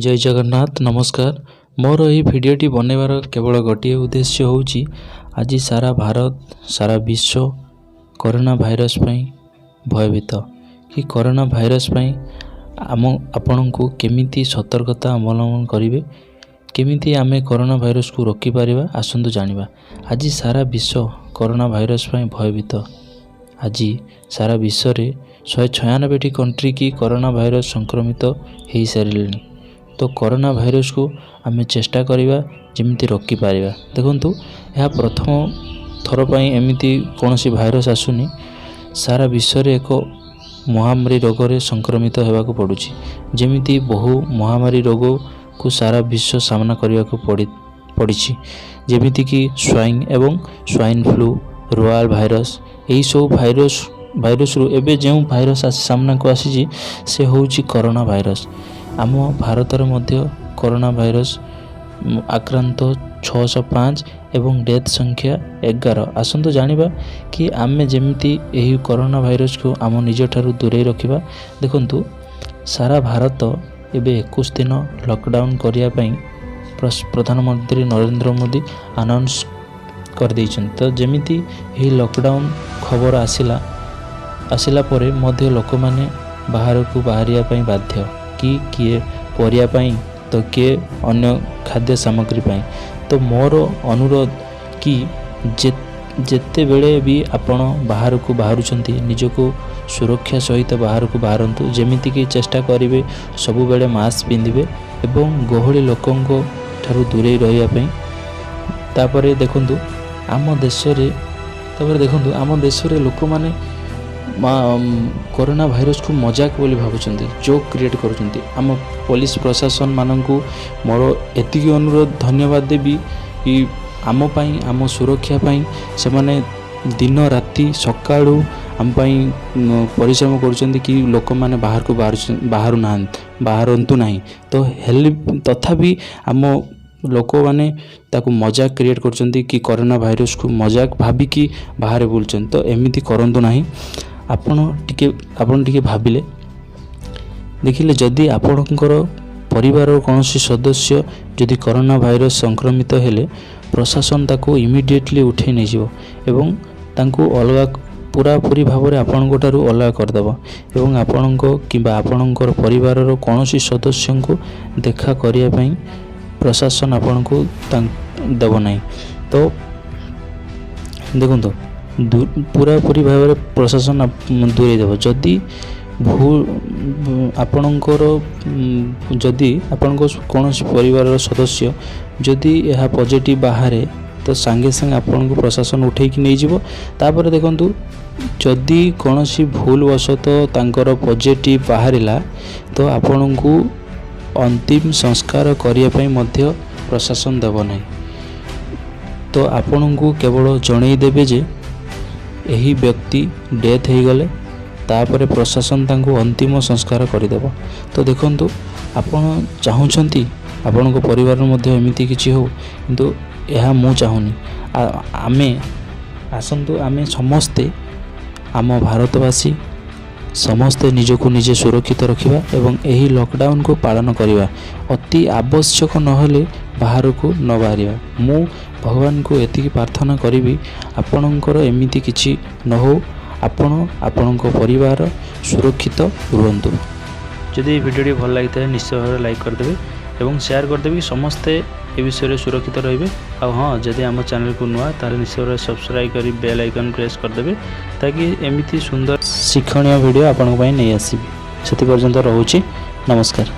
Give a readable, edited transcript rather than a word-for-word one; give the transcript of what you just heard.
ଜୟ ଜଗନ୍ନାଥ। ନମସ୍କାର। ମୋର ଏହି ଭିଡ଼ିଓଟି ବନେଇବାର କେବଳ ଗୋଟିଏ ଉଦ୍ଦେଶ୍ୟ ହେଉଛି, ଆଜି ସାରା ଭାରତ, ସାରା ବିଶ୍ୱ କରୋନା ଭାଇରସ୍ ପାଇଁ ଭୟଭୀତ କି କରୋନା ଭାଇରସ୍ ପାଇଁ ଆମ ଆପଣଙ୍କୁ କେମିତି ସତର୍କତା ଅବଲମ୍ବନ କରିବେ, କେମିତି ଆମେ କରୋନା ଭାଇରସକୁ ରୋକିପାରିବା, ଆସନ୍ତୁ ଜାଣିବା। ଆଜି ସାରା ବିଶ୍ୱ କରୋନା ଭାଇରସ୍ ପାଇଁ ଭୟଭୀତ। ଆଜି ସାରା ବିଶ୍ୱରେ 196ଟି କଣ୍ଟ୍ରି କି କରୋନା ଭାଇରସ୍ ସଂକ୍ରମିତ ହୋଇସାରିଲେଣି। ତ କରୋନା ଭାଇରସକୁ ଆମେ ଚେଷ୍ଟା କରିବା ଯେମିତି ରୋକିପାରିବା। ଦେଖନ୍ତୁ, ଏହା ପ୍ରଥମ ଥର ପାଇଁ ଏମିତି କୌଣସି ଭାଇରସ୍ ଆସୁନି। ସାରା ବିଶ୍ୱରେ ଏକ ମହାମାରୀ ରୋଗରେ ସଂକ୍ରମିତ ହେବାକୁ ପଡ଼ୁଛି। ଯେମିତି ବହୁ ମହାମାରୀ ରୋଗକୁ ସାରା ବିଶ୍ୱ ସାମ୍ନା କରିବାକୁ ପଡ଼ିଛି, ଯେମିତିକି ସ୍ୱାଇନ୍ ଏବଂ ସ୍ୱାଇନ୍ ଫ୍ଲୁ, ରୋଆଲ ଭାଇରସ୍, ଏହିସବୁ ଭାଇରସରୁ ଏବେ ଯେଉଁ ଭାଇରସ୍ ଆସି ସାମ୍ନାକୁ ଆସିଛି, ସେ ହେଉଛି କରୋନା ଭାଇରସ୍। ଆମ ଭାରତରେ ମଧ୍ୟ କରୋନା ଭାଇରସ୍ ଆକ୍ରାନ୍ତ 605 ଏବଂ ଡେଥ୍ ସଂଖ୍ୟା 11। ଆସନ୍ତୁ ଜାଣିବା କି ଆମେ ଯେମିତି ଏହି କରୋନା ଭାଇରସକୁ ଆମ ନିଜଠାରୁ ଦୂରେଇ ରଖିବା। ଦେଖନ୍ତୁ, ସାରା ଭାରତ ଏବେ 21 ଦିନ ଲକଡାଉନ୍ କରିବା ପାଇଁ ପ୍ରଧାନମନ୍ତ୍ରୀ ନରେନ୍ଦ୍ର ମୋଦି ଆନାଉନ୍ସ କରିଦେଇଛନ୍ତି। ତ ଯେମିତି ଏହି ଲକଡାଉନ୍ ଖବର ଆସିଲା, ଆସିଲା ପରେ ମଧ୍ୟ ଲୋକମାନେ ବାହାରକୁ ବାହାରିବା ପାଇଁ ବାଧ୍ୟ କି କିଏ ପରିବା ପାଇଁ ତ କିଏ ଅନ୍ୟ ଖାଦ୍ୟ ସାମଗ୍ରୀ ପାଇଁ। ତ ମୋର ଅନୁରୋଧ କି ଯେତେବେଳେ ବି ଆପଣ ବାହାରକୁ ବାହାରୁଛନ୍ତି, ନିଜକୁ ସୁରକ୍ଷା ସହିତ ବାହାରକୁ ବାହାରନ୍ତୁ। ଯେମିତିକି ଚେଷ୍ଟା କରିବେ ସବୁବେଳେ ମାସ୍କ ପିନ୍ଧିବେ ଏବଂ ଗହଳି ଲୋକଙ୍କ ଠାରୁ ଦୂରେଇ ରହିବା ପାଇଁ। ତାପରେ ଦେଖନ୍ତୁ ଆମ ଦେଶରେ ତାପରେ ଦେଖନ୍ତୁ, ଆମ ଦେଶରେ ଲୋକମାନେ କରୋନା ଭାଇରସକୁ ମଜାକ ବୋଲି ଭାବୁଛନ୍ତି, ଜୋକ୍ କ୍ରିଏଟ୍ କରୁଛନ୍ତି। ଆମ ପୋଲିସ ପ୍ରଶାସନମାନଙ୍କୁ ମୋର ଏତିକି ଅନୁରୋଧ, ଧନ୍ୟବାଦ ଦେବି କି ଆମ ପାଇଁ, ଆମ ସୁରକ୍ଷା ପାଇଁ ସେମାନେ ଦିନ ରାତି ସକାଳୁ ଆମ ପାଇଁ ପରିଶ୍ରମ କରୁଛନ୍ତି କି ଲୋକମାନେ ବାହାରକୁ ବାହାରୁ ନାହାନ୍ତି, ବାହାରନ୍ତୁ ନାହିଁ। ତ ହେଲେ ତଥାପି ଆମ ଲୋକମାନେ ତାକୁ ମଜାକ କ୍ରିଏଟ୍ କରୁଛନ୍ତି କି କରୋନା ଭାଇରସକୁ ମଜାକ ଭାବିକି ବାହାରେ ବୁଲୁଛନ୍ତି। ତ ଏମିତି କରନ୍ତୁ ନାହିଁ। ଆପଣ ଟିକେ ଭାବିଲେ ଦେଖିଲେ, ଯଦି ଆପଣଙ୍କର ପରିବାରର କୌଣସି ସଦସ୍ୟ ଯଦି କରୋନା ଭାଇରସ ସଂକ୍ରମିତ ହେଲେ, ପ୍ରଶାସନ ତାକୁ ଇମିଡ଼ିଏଟଲି ଉଠେଇ ନେଇଯିବ ଏବଂ ତାଙ୍କୁ ଅଲଗା, ପୁରାପୁରି ଭାବରେ ଆପଣଙ୍କ ଠାରୁ ଅଲଗା କରିଦେବ ଏବଂ ଆପଣଙ୍କ କିମ୍ବା ଆପଣଙ୍କର ପରିବାରର କୌଣସି ସଦସ୍ୟଙ୍କୁ ଦେଖା କରିବା ପାଇଁ ପ୍ରଶାସନ ଆପଣଙ୍କୁ ଦେବ ନାହିଁ। ତ ଦେଖନ୍ତୁ, ପୁରାପୁରି ଭାବରେ ପ୍ରଶାସନ ଦୂରେଇ ଦେବ। ଯଦି ଆପଣଙ୍କର ଯଦି ଆପଣଙ୍କ କୌଣସି ପରିବାରର ସଦସ୍ୟ ଯଦି ଏହା ପଜିଟିଭ୍ ବାହାରେ, ତ ସାଙ୍ଗେ ସାଙ୍ଗେ ଆପଣଙ୍କୁ ପ୍ରଶାସନ ଉଠେଇକି ନେଇଯିବ। ତାପରେ ଦେଖନ୍ତୁ, ଯଦି କୌଣସି ଭୁଲବଶତଃ ତାଙ୍କର ପଜିଟିଭ୍ ବାହାରିଲା, ତ ଆପଣଙ୍କୁ ଅନ୍ତିମ ସଂସ୍କାର କରିବା ପାଇଁ ମଧ୍ୟ ପ୍ରଶାସନ ଦେବ ନାହିଁ। ତ ଆପଣଙ୍କୁ କେବଳ ଜଣେଇ ଦେବେ ଯେ ଏହି ବ୍ୟକ୍ତି ଡେଥ୍ ହେଇଗଲେ, ତାପରେ ପ୍ରଶାସନ ତାଙ୍କୁ ଅନ୍ତିମ ସଂସ୍କାର କରିଦେବ। ତ ଦେଖନ୍ତୁ, ଆପଣ ଚାହୁଁଛନ୍ତି ଆପଣଙ୍କ ପରିବାରର ମଧ୍ୟ ଏମିତି କିଛି ହେଉ, କିନ୍ତୁ ଏହା ମୁଁ ଚାହୁଁନି। ଆମେ ଆସନ୍ତୁ, ଆମେ ସମସ୍ତେ, ଆମ ଭାରତବାସୀ ସମସ୍ତେ ନିଜକୁ ନିଜେ ସୁରକ୍ଷିତ ରଖିବା ଏବଂ ଏହି ଲକଡାଉନକୁ ପାଳନ କରିବା। ଅତି ଆବଶ୍ୟକ ନହେଲେ ବାହାରକୁ ନ ବାହାରିବା। ମୁଁ ଭଗବାନଙ୍କୁ ଏତିକି ପ୍ରାର୍ଥନା କରିବି, ଆପଣଙ୍କର ଏମିତି କିଛି ନ ହେଉ। ଆପଣ, ଆପଣଙ୍କ ପରିବାର ସୁରକ୍ଷିତ ରୁହନ୍ତୁ। ଯଦି ଏହି ଭିଡ଼ିଓଟି ଭଲ ଲାଗିଥାଏ, ନିଶ୍ଚୟ ଭାବରେ ଲାଇକ୍ କରିଦେବେ ଏବଂ ସେୟାର କରିଦେବେ କି ସମସ୍ତେ ଏ ବିଷୟରେ ସୁରକ୍ଷିତ ରହିବେ। ଆଉ ହଁ, ଯଦି ଆମ ଚ୍ୟାନେଲକୁ ନୂଆ, ତାହେଲେ ନିଶ୍ଚୟ ଭାବରେ ସବସ୍କ୍ରାଇବ୍ କରି ବେଲ୍ ଆଇକନ୍ ପ୍ରେସ୍ କରିଦେବେ, ତାକି ଏମିତି ସୁନ୍ଦର ଶିକ୍ଷଣୀୟ ଭିଡ଼ିଓ ଆପଣଙ୍କ ପାଇଁ ନେଇ ଆସିବି। ସେଥି ପର୍ଯ୍ୟନ୍ତ ରହୁଛି, ନମସ୍କାର।